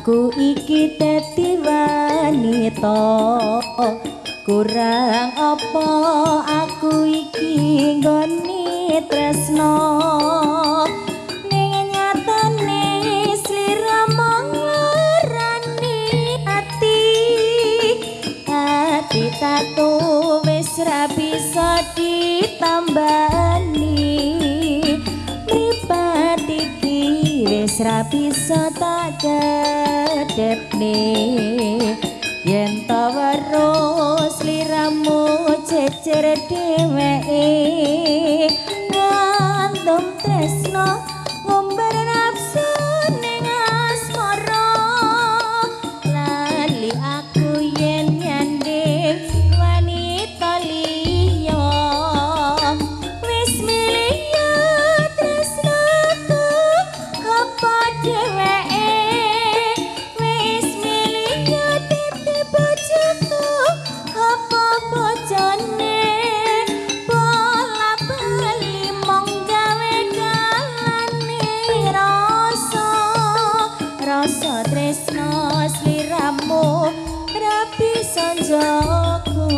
Aku iki dadi wanita, kurang apa aku iki nggone tresno. Ning nyatane sliramu nglarani ati, ati tatu wis ra bisa ditambani. Mripat iki wis ra bisa tak kedepne, yen ta weruh sliramu jejer dheweke. Ngandum tresno ngumbar nafsu ning asmara, lali aku yen nyanding wanita liya. Wis milih tresnaku apa dheweke, wis milih dadi bojoku apa bojone. Bola bali mung gawe kalane rasa, rasa tresno sliramu ra bisa njaga.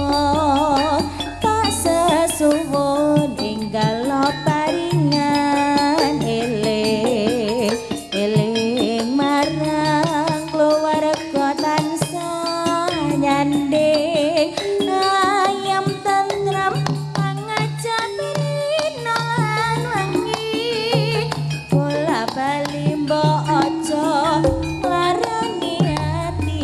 Tak sesuwun enggal paringan eling, eling marang keluarga tansah nyanding. Ayem tentrem pangajap rina lan wengi, bola bali mbok aja nglarani ati.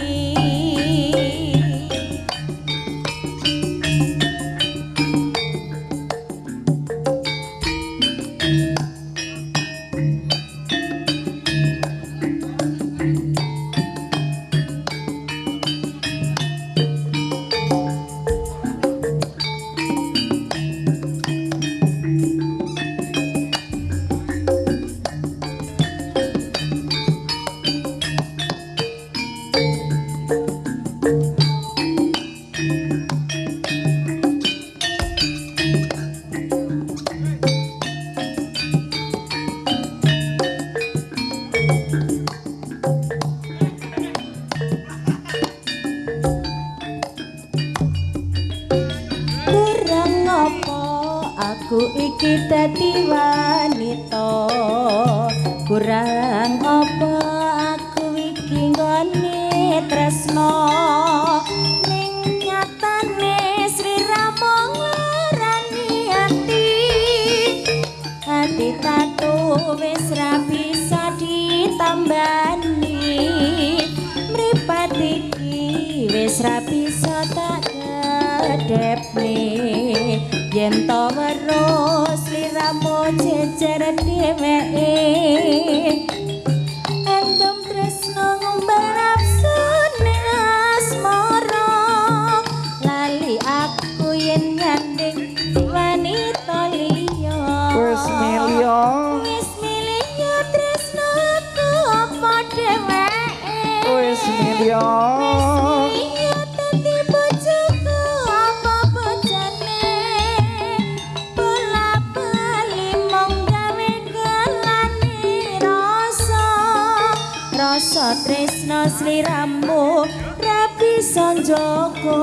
Kurang apa aku iki dadi wanita, kurang apa aku iki nggone tresno. Ning nyatane sliramu nglarani ati, ati tatu wis ra bisa ditambani. Mripat iki wis ra bisa tak kedepne, yen ta weruh sliramu jejer dheweke. Endem tresno ngumbar nafsu ning asmara, lali aku yen nyanding wanita liya. Wis milih, wis milih tresno aku apa dheweke, wis milih, wis milih dadi bojoku apa bojone. Bola bali mung gawe kelane rasa, rasa tresno sliramu ra bisa njaga.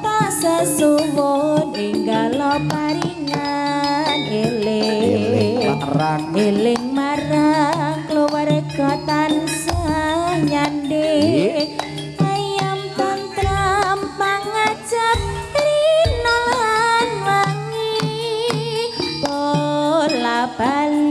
Tak sesuwun enggal paringan eling, marang, eling marang keluarga tansah nyanding. Ayam tentram pangajap rina lan wangi, bola bali